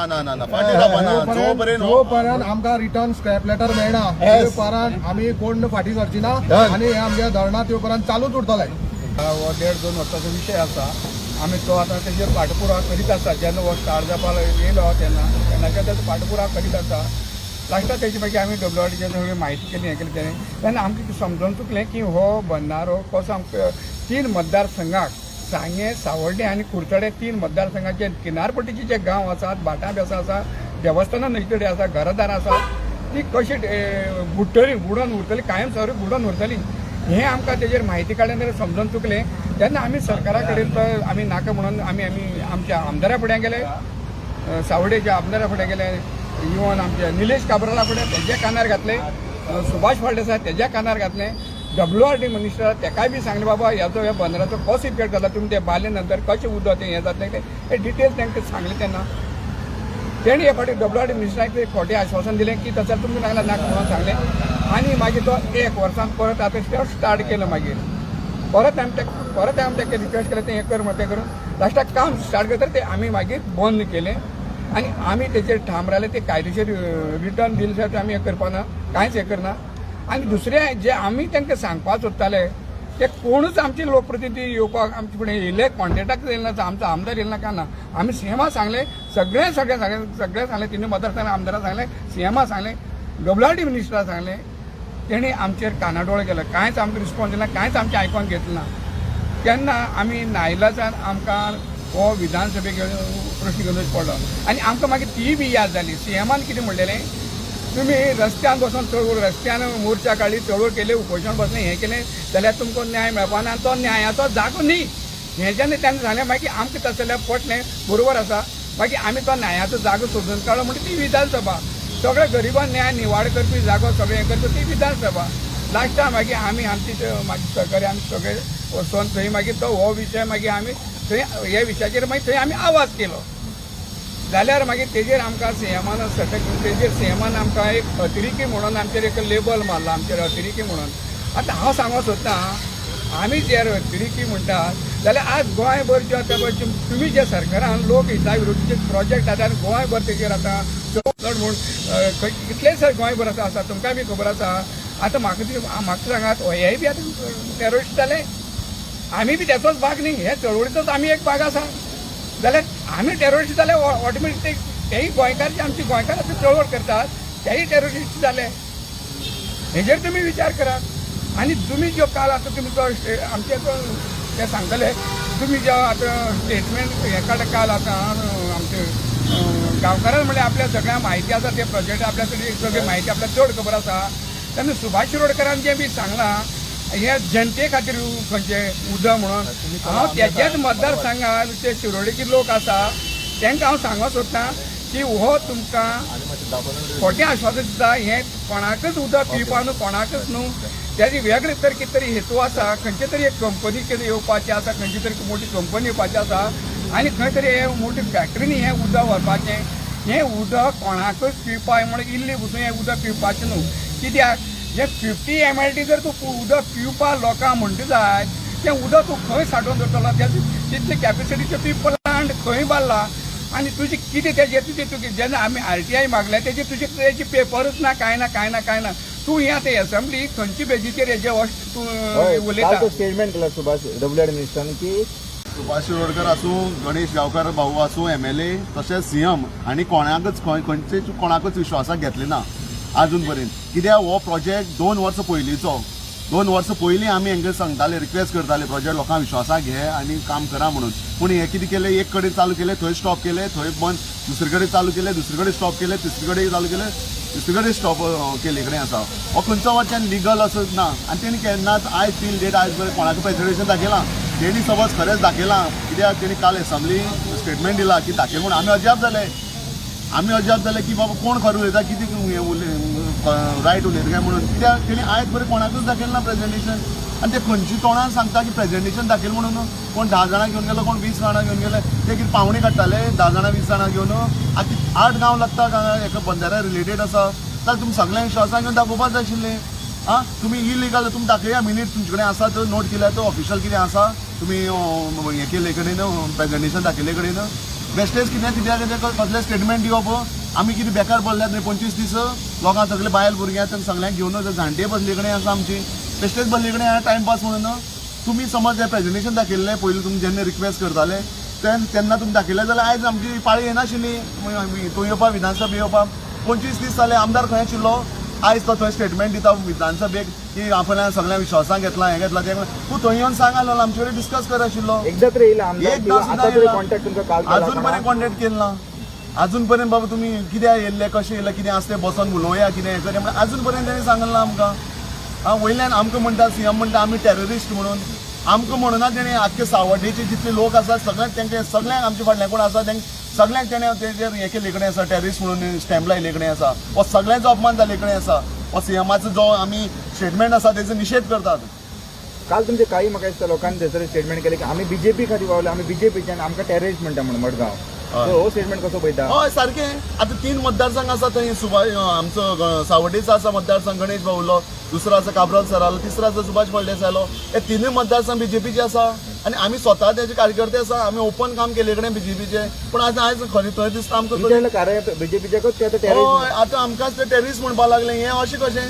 ना ना ना ना, फाटीं रावपा ना जोपर्यंत जोपर्यंत आमकां रिटर्न स्क्रॅप लेटर मेळना तेपर्यंत आमी कोण फाटीं सरची ना आनी हे आमगे धरणां त्यो पर्यंत चालूच उरतले. हो 1.5-2 वर्साचो विशय आसा. आमी तो आतां तेजेर पाठपुरावा करीत आसा. जेन्ना हो स्टार्ट जावपाक येयलो तेन्ना तेन्नाच्यान तेजो पाठपुरावा करीत आसा. लास्टाक तेजी मागीर आमी डब्ल्यू आर सगळी म्हायती केली, हें केलें तेणें, तेन्ना आमकां समजून चुकलें की हो बंदारो कसो आमकां 3 मतदारसंघाक, सांगें, सावर्डे आनी कुडचडे 3 मतदारसंघाचे किनारपट्टीचे जे गांव आसात, भाटां बेसां आसा, देवस्थानां न्हंयचे आसा, घरादारां आसा, ती कशी बुडटली, बुडोन उरतली, कायम स्वरूप बुडोन उरतली, हें आमकां तेजेर म्हायती काडल्यान समजून चुकलें. तेन्ना आमी सरकारा कडेन तो आमी नाका म्हणून आमी आमी आमच्या आमदारा फुड्यां गेले, सावडेच्या आमदारा फुडें गेले, इवन आमच्या निलेश काब्राला फुडें तेज्या कानार घातले, सुभाष फळदेसाय तेज्या कानार घातले, डब्ल्यू आर डी मिनिस्टर तेकाय बी सांगलें, बाबा ह्याचो ह्या बंदराचो कसो इफेक्ट जाला, तुमी ते बांदले नंतर कशें उदक तें हें जातलें, तें हे डिटेल्स तांकां सांगलें. तेन्ना तेणी हे फावटी डब्ल्यू आर डी मिनिस्टराक ते खोटें आश्वासन दिलें की तशें तुमकां नागला नाका म्हणून सांगलें. आनी मागीर तो 1 वर्सान परत आतां स्टार्ट केलो. मागीर परत आमी ताका रिक्वेस्ट केलें, तें हें कर म्हणून, तें करून लास्टाक काम स्टार्ट करता तें आमी मागीर बंद केलें. आनी आमी तेचेर ठाम रावले, ते कायदेशीर रिटर्न दिले शिवाय आमी हें करपाना, कांयच हें करना. आनी दुसरें जे आमी तांकां सांगपाक सोदताले ते कोणूच आमचे लोकप्रतिनिधी येवपाक आमचे फुडें येयले, कॉन्टेक्टाक येयले ना, आमचो आमदार येयले ना, काय ना. आमी सीएमा सांगलें, सगळें सगळें सांगलें, सगळें सांगलें, तिनूय मतदारसंघ आमदारां सांगलें, सीएमा सांगलें, डब्ल्यू आर डी मिनिस्टरा सांगलें. तेणी आमचेर कानाडोळे केले, कांयच आमकां रिस्पॉन्स दिना, कांयच आमचें आयकोन घेतलें ना. तेन्ना आमी नायलाजान आमकां हो विधानसभेक प्रश्न घेवन पडलो. आनी आमकां मागीर तीय बी याद जाली, सीएमान कितें म्हणलेलें, तुमी रस्त्यान बसून चळवळ, रस्त्यान मोर्चा काडली, चळवळ केली, उपोशण बसलें, हें केलें जाल्यार तुमकां न्याय मेळपा ना, तो न्यायाचो जागो न्ही. हें जेन्ना तांकां सांगलें, मागीर आमकां तशें जाल्यार पटलें, बरोबर आसा. मागीर आमी तो न्यायाचो जागो सोदून काडलो म्हणजे ती विधानसभा. सगळे गरिबांक न्याय निवाड करपी जागो, सगळें हें करपी ती विधानसभा. लास्टाक मागीर आमी आमची मागीर सहकारी आमी सगळे वचोन थंय मागीर तो हो विशय मागीर आमी थंय ह्या विशयाचेर मागीर थंय आमी आवाज केलो. जाल्यार मागीर तेजेर आमकां सीएमान सटक, तेजेर सीएमान आमकां एक अतिरेकी म्हणून आमचेर एक लेबल मारला, आमचेर अतिरेकी म्हणून. आतां हांव सांगूंक सोदतां, आमी जर अतिरेकी म्हणटात जाल्यार आज गोंयभर जे आतां पळय तुमी जे सरकारान लोक हिता विरोधीचे प्रोजेक्ट आतां गोंयभर तेजेर आतां चड म्हूण कितले सर गोंयभर आतां आसा, तुमकां बी खबर आसा. आतां म्हाका सांगात, हेय बी आतां टेररिस्ट जाले? आमी बी त्याचोच भाग न्ही? हे चळवळीचोच आमी एक भाग आसा. जाल्यार आमी टेररिस्ट जाल्यार ऑटोमॅटीक ते तेय गोंयकार जे आमचे गोंयकार आतां चळवळ करतात तेय टेररिस्ट जाले. हेजेर तुमी विचार करात. आनी तुमी ज्यो काल आतां तुमी तो आमचे तो ते सांगतले, तुमी जो आतां स्टेटमेंट हें काडटा काल, आतां आमचे गांवकारान म्हणल्यार आपल्या सगळ्या म्हायती आसा, ते प्रोजेक्ट आपल्या सगळी सगळी म्हायती आपल्याक चड खबर आसा. तेन्ना सुभाष शिरोडकरान जें बी सांगलां हे जनते खातीर खंयचें उदक म्हणून, हांव तेज्याच मतदारसंघात ते शिरोडेचे लोक आसा, तांकां हांव सांगूंक सोदतां की हो तुमकां खोटें आश्वासन दिता. हें कोणाकच उदक पिवपा न्हू, कोणाकच न्हू. तेजे वेगळे तर कितें तरी हेतू आसा. खंयचे तरी एक कंपनी कितें येवपाची आसा, खंयची तरी मोठी कंपनी येवपाची आसा आनी खंय तरी हे मोठी फॅक्टरीनी हें उदक व्हरपाचें. हें उदक कोणाकच पिवपाक म्हणून इल्ली पसून हें उदक पिवपाचें न्हू. कित्याक जें 50 MLD जर तूं उदक पिवपाक लोकांक म्हणटा जाय, तें उदक तूं खंय सांठोवन दवरतलो? तेजी तितले कॅपेसिटीचे तुवें प्लांट खंय बांदला आनी तुजी कितें तेजे तुजे तुगे जेन्ना आमी आरटीआय मागले, तेजे तुजे तेजे पेपरूच ना, कांय ना, कांय ना, कांय ना. तूं हें आतां एसेंब्ली खंयचे बेजीचेर हेजे तूं उलयता? काल स्टेटमेंट केला सुभाष डब्ल्यू आर मिनिस्टरान की सुभाष शिरोडकर आसूं, गणेश गांवकार भाऊ आसूं, एमएलए, तशेंच सीएम आनी कोणाकच खंय खंयचे कोणाकच विश्वासाक घेतले ना अजून पर्यंत. कित्याक हो प्रोजेक्ट 2 वर्सां पयलींचो. 2 वर्सां पयलीं आमी हांकां सांगताले, रिक्वेस्ट करताले, प्रोजेक्ट लोकांक विश्वासाक घे आनी काम करा म्हणून. पूण हे कितें केलें, एक कडेन चालू केलें, थंय स्टॉप केलें, थंय बंद, दुसरे कडेन चालू केलें, दुसरे कडेन स्टॉप केलें, तिसरे कडेन चालू केलें, दुसरे कडेन स्टॉप केले कडेन आसा. हो खंयचो वचन लिगल असो ना. आनी तेणी केन्नाच आयज टील डेट आयज पर्यंत कोणाक प्रेजेंटेशन दाखयलां? तेणी समज खरेंच दाखयलां, कित्याक तेणी काल एसेंब्ली स्टेटमेंट दिला की दाखय म्हूण. आमी अजाप जाले, आमी अजाप जाले की बाबा कोण खरें उलयता, कितें हें रायट उलयता काय म्हणून. कित्याक तेणी आयज पर्यंत कोणाकूच दाखयलें ना प्रेजेंटेशन. आनी ते खंयची तोंडान सांगता की प्रेजेंटेशन दाखयलें म्हणून? कोण 10 जाणां घेवन गेलो, कोण 20 जाणां घेवन गेले. ते कितें पावणी काडटाले 10 जाणां 20 जाणां घेवन? आतां 8 गांव लागता हांगा एका बंदाऱ्या रिलेटेड आसा, जाल्यार तुमी सगळ्यांक विश्वासान घेवन दाखोवपाक जाय आशिल्लें. आं, तुमी इलिगल, तुमी दाखया मिनीट तुमचे कडेन आसा तर, नोट केल्या तर, ऑफिशियल कितें आसा तुमी हें केल्ले कडेन, प्रेजेंटेशन दाखयल्ले कडेन. बेश्टेच कितें कित्याक कितें कसलें स्टेटमेंट दिवप. आमी कितें बेकार पडल्यात न्ही 25 दीस लोकांक सगळे बायल भुरग्यां तांकां सगळ्यांक घेवन जाणटे बसले कडेन आसा आमची बेश्टेच बसले कडेन टायमपास म्हणून. तुमी समज हें प्रेजेंटेशन दाखयल्लें पयलीं तुमी जेन्ना रिक्वेस्ट करताले तेन्ना तुमी दाखयलें जाल्यार आयज आमची पाळी येनाशिल्ली तूं येवपा विधानसभा येवपाक. 25 दीस जाले आमदार खंय आशिल्लो? आयज तो थंय स्टेटमेंट दिता विधानसभेक की आपल्या सगळ्या विश्वासाक घेतला हें घेतला तें. तूं थंय येवन सांग आसलो आमचे कडेन डिस्कस कर आशिल्लो. एकदा तरी येयला आमदार एकदां किंवा सुद्दां आतां तरी येयला. कॉन्टॅक्ट तुमकां काल केला अजून पर्यंत कोणा? कॉन्टॅक्ट केला ना. अजून पर्यंत बाबा तुमी कित्याक येयल्ले कशें येयले कितें आसा तें बसोन उलोवया कितें हें करया म्हणून अजून पर्यंत तेणी सांगलें ना आमकां. आं वयल्यान आमकां म्हणटा सीएम म्हणटा आमी टेररिस्ट म्हणून. आमकां म्हणूना तेणें आख्खे सावड्डेचे जितले लोक आसात सगळ्यांक तेंचे सगळ्यांक आमचे फाटल्यान कोण आसा तेंक सगळ्यांक तेणें तेजेर हें केल्ले कडेन आसा टेररिस्ट म्हणून स्टॅम्प लायिल्ले कडेन आसा. हो सगळ्यांचो अपमान जाल्ले कडेन आसा. हो सीएमाचो जो आमी स्टेटमेंट आसा तेजो निशेध करतात. काल तुमचे काही म्हाका दिसता लोकांनी थंयसर स्टेटमेंट केले की आमी बीजेपी खातीर वावले, आमी बीजेपीचे आनी आमकां टेररिस्ट म्हणटा म्हणून मडगांव. हय. सो हो स्टेटमेंट कसो पळयता? हय सारकें. आतां 3 मतदारसंघ आसा थंय सुभाष आमचो सावड्डेचो आसा मतदारसंघ गणेश बाबुलो, दुसरो आसा काब्राल सरालो, तिसरो आसा सुभाष फळदेसायलो. हे तिनूय मतदारसंघ बीजेपीचे आसा आनी आमी स्वता तेजे कार्यकर्ते आसा. आमी ओपन काम केल्ले कडेन बीजेपीचे. पूण आतां आयज खरें थंय दिसता आमकां तुमच्या कार्य बीजेपीच्याकूच ते आतां टेररिस्ट. हय आतां आमकांच ते टेररिस्ट म्हणपाक लागले. हें अशें कशें?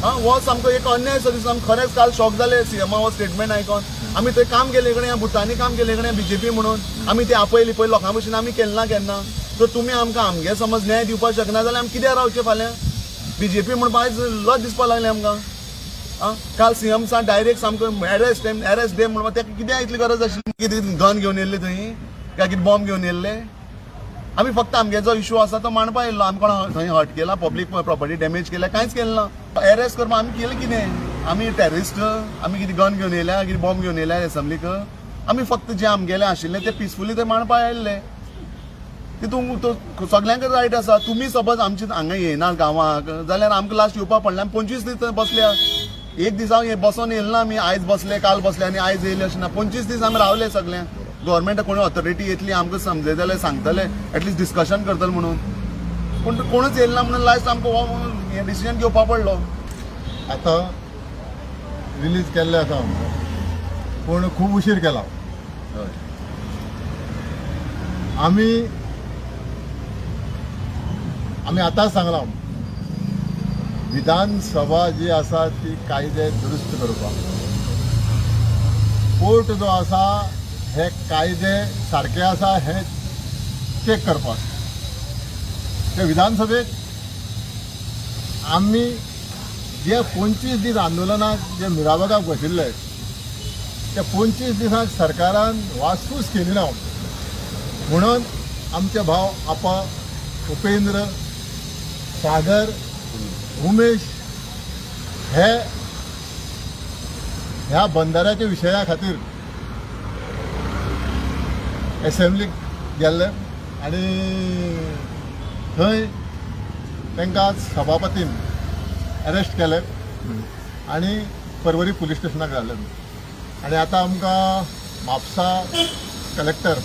आं हो सामको एक अन्याय सो दिसता. आमकां खरेंच काल शॉक जाले सीएमा हो स्टेटमेंट आयकोन. आमी थंय काम केल्ले कडेन बुथांनी काम केल्ले कडेन बीजेपी म्हणून आमी ते आपय लिपय लोकां भशेन आमी केलें ना केन्ना. तर तुमी आमकां आमगे समज न्याय दिवपाक शकना जाल्यार आमी कित्याक रावचें फाल्यां? बीजेपी म्हणपाक आयज लज दिसपाक लागली आमकां. आं काल सीएम सा डायरेक्ट सामको एरेस्ट एरेस्ट डे म्हणपाक ताका कित्याक इतली गरज आशिल्ली? कितें गन घेवन येयल्ले थंय काय कितें बॉम्ब घेवन येयल्ले? आमी फक्त आमगे जो इशू आसा तो मांडपा येयल्लो. आमी कोणा थंय हर्ट केला, पब्लीक प्रॉपर्टी डॅमेज केल्या, कांयच केलें ना. एरेस्ट करपाक आमी केलें कितें? आमी टेररिस्ट? आमी कितें गन घेवन येयल्या, कितें बॉम्ब घेवन येयल्या एसेंब्लीक? आमी फक्त जें आमगेलें आशिल्लें तें पिसफुली थंय मांडपा आयिल्ले. तितूंत तो सगल्यांक रायट आसा. तुमी सपोज आमचे हांगा येयना गांवाक जाल्यार आमकां लास्ट येवपाक पडलें. आमी 25 दीस थंय बसल्या. एक दिसा हे बसोन येयले ना आमी. आयज बसले काल बसले आनी आयज येयले अशें ना. 25 दीस आमी रावले सगळ्यांक. गव्हर्मेंट कोणी ऑथॉरिटी येतली आमकां समजयतले सांगतले एटलिस्ट डिस्कशन करतले म्हणून. पूण कोणूच येयले ना म्हणून लास्ट आमकां हो हें डिसिजन घेवपा पडलो. आतां रिलीज केल्ले आसा आमकां, पूण खूब उशीर केला. आमी आमी आतांच सांगलां विधानसभा जी आसा ती कायदे दुरुस्त करपाक कोर्ट जो आसा हे कायदे सारके आसा हे चॅक करपाक. ते विधानसभेक आमी जे 25 दीस आंदोलनाक जे मिराबागाक बशिल्ले ते 25 दिसांक सरकारान वासपूस केली ना म्हणून आमचे भाव आपा उपेंद्र सागर उमेश हे ह्या बंदराच्या विशया खातीर एसेंब्लीक गेल्ले आनी थंय तांकां सभापतीन अरेस्ट केले आनी परवरी पुलीस स्टेशनाक घाले. आनी आतां आमकां म्हापसा कलेक्टर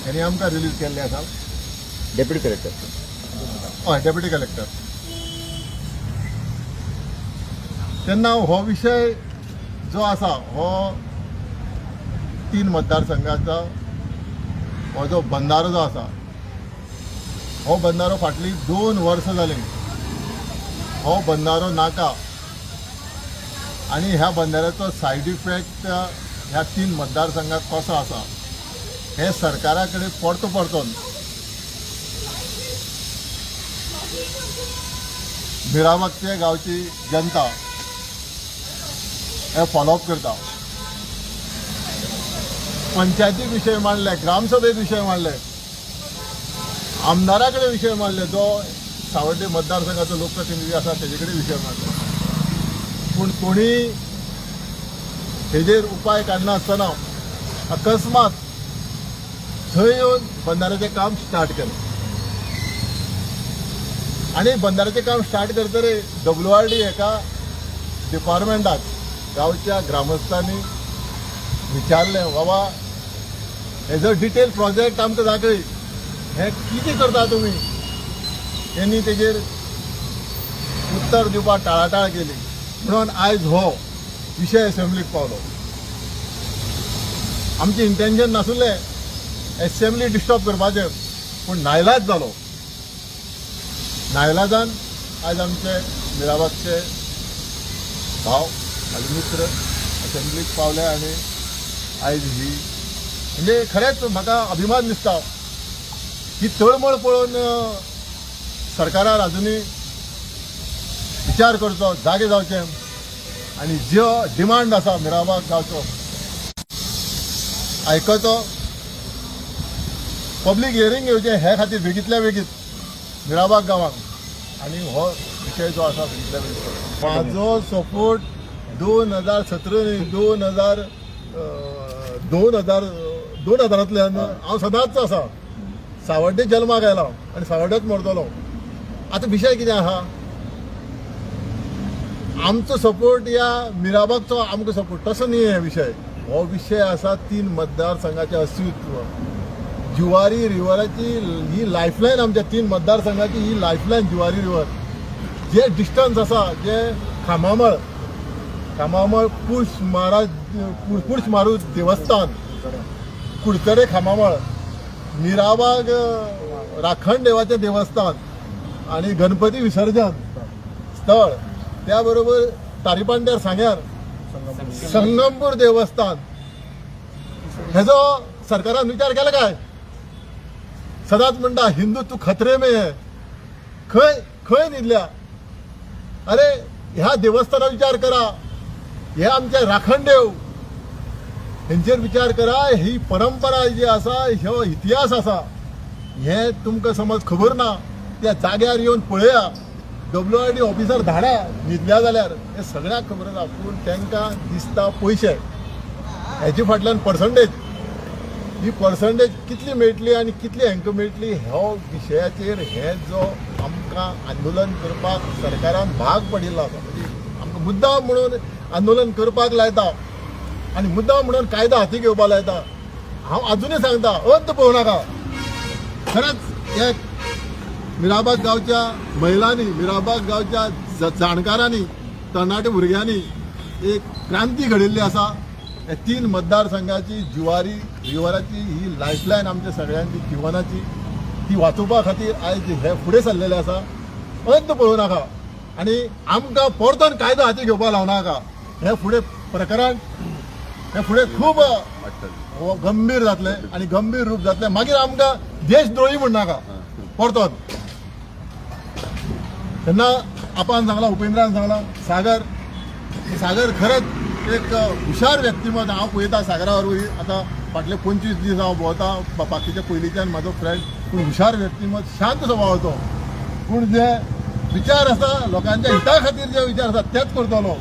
हेणी आमकां रिलीज केल्ले आसा. डेप्युटी कलेक्टर हय, डेप्युटी कलेक्टर. तेन्ना हो विशय जो आसा हो 3 मतदारसंघाचो हो जो बंदारो जो आसा हो बंदारो फाटलीं 2 वर्सां जालीं हो बंदारो नाका आनी ह्या बंदाऱ्याचो सायड इफेक्ट ह्या 3 मतदारसंघाक कसो आसा हें सरकारा कडेन परतो परतोन मिराबागच्या गांवची जनता हे फॉलोअप करता. पंचायतीक विशय मांडले, ग्रामसभेक विशय मांडले, आमदारा कडेन विशय मांडले, जो सावड्डे मतदारसंघाचो लोकप्रतिनिधी आसा तेजे कडेन विशय मांडले, पूण कोणी हेजेर उपाय काडनासतना अकस्मात थंय येवन बंदाऱ्याचें काम स्टार्ट केलें. आनी बंदाऱ्याचें काम स्टार्ट करतरे WRD एका डिपार्टमेंटाक गांवच्या ग्रामस्थांनी विचारलें, बाबा हेजो डिटेल प्रोजेक्ट आमकां दाखय, हें कितें करता तुमी? तेणी तेजेर उत्तर दिवपाक टाळाटाळ केली म्हणून आयज हो विशय एसेंब्लीक पावलो. आमचें इंटेन्शन नासलें एसेंब्ली डिस्टर्ब करपाचें, पूण नायलाज जालो. नायलाजान आयज आमचे मिराबागचे भाव, म्हाजे मित्र असेंब्लीक पावले आनी आयज ही म्हणजे खरेंच म्हाका अभिमान दिसता. ही तळमळ पळोवन सरकारान अजुनूय विचार करचो, जागे जावचे आनी ज्यो डिमांड आसा मिराबाग गांवचो आयकचो, पब्लीक हियरींग घेवचें हे खातीर बेगीतल्या बेगीत मिराबाग गांवांक आनी हो विशय जो आसा बेगीतल्या बेगीत. म्हाजो सपोर्ट 2017 न्ही, 2000 2000 2000तल्यान हांव सदांच आसा. सावड्डे जल्माक आयला आनी सावड्डेच मरतलो. आतां विशय कितें आहा, आमचो सपोर्ट या मिराबागचो आमकां सपोर्ट तसो न्ही. हे विशय, हो विशय आसा तीन मतदारसंघाचें अस्तित्व, जुवारी रिवराची ही लायफलायन. आमच्या तीन मतदारसंघाची ही लायफलायन जुवारी रिवर. जे डिस्टन्स आसा, जे खामामळ, खामामळ पुर्श महाराज, पुर्श मारू देवस्थान, कुडचडे खामामळ, मिराबाग राखण देवाचें देवस्थान आणि गणपती विसर्जन स्थळ, त्या बरोबर तारीपांड्यार सांग्यार संगमपूर देवस्थान, हेजो सरकारान विचार केला काय? सदांच म्हणटा, हिंदू तू खतरे में है. खंय खंय न्हिदल्या? अरे, ह्या देवस्थाना विचार करा, हे आमचे राखणदेव, हेंचेर विचार करा. ही परंपरा जी आसा, ह्यो इतिहास आसा, हे तुमकां समज खबर ना. त्या जाग्यार येवन पळया, डब्ल्यू आर डी ऑफिसर धाडा न्हिदल्या जाल्यार. हे सगळ्याक खबर आसा, पूण तांकां दिसता पयशे हेजे फाटल्यान. पर्संटेज, ही पर्संटेज कितली मेळटली आनी कितली हांकां मेळटली, हो विशयाचेर हे जो आमकां आंदोलन करपाक सरकारान भाग पडिल्लो आसा. म्हणजे आमकां मुद्दाम म्हणून आंदोलन करपाक लायता आनी मुद्दाम म्हणून कायदो हाती घेवपाक लायता. हांव अजुनूय सांगता, अंत पळोवं नाका. खरेंच एक मिराबाग गांवच्या महिलांनी, मिराबाग गांवच्या जाणकारांनी, तरणाटे भुरग्यांनी एक क्रांती घडयल्ली आसा. हे तीन मतदारसंघाची जुवारी रिवराची ही लायफलायन आमच्या सगळ्यांची जिवनाची, ती वाचोवपा खातीर आयज हे फुडें सरलेले आसा. अंत पळोवं नाका आनी आमकां परतून कायदो हाती घेवपाक लावं नाका. हे फुडें प्रकरण हे फुडें खूब गंभीर जातलें आनी गंभीर रूप जातलें. मागीर आमकां देशद्रोही म्हणनाका परतोन. तेन्ना आपान सांगला, उपेंद्रान सांगला, सागर, सागर खरेंच एक हुशार व्यक्तिमत्व. हांव पळयता सागरा वरवीं, आतां फाटले 25 दीस हांव भोंवता, बाकीच्या पयलींच्यान म्हाजो फ्रेंड, पूण हुशार व्यक्तिमत्व, शांत स्वभावाचो, पूण जे विचार आसा लोकांच्या हिता खातीर जे विचार आसा तेच करतलो.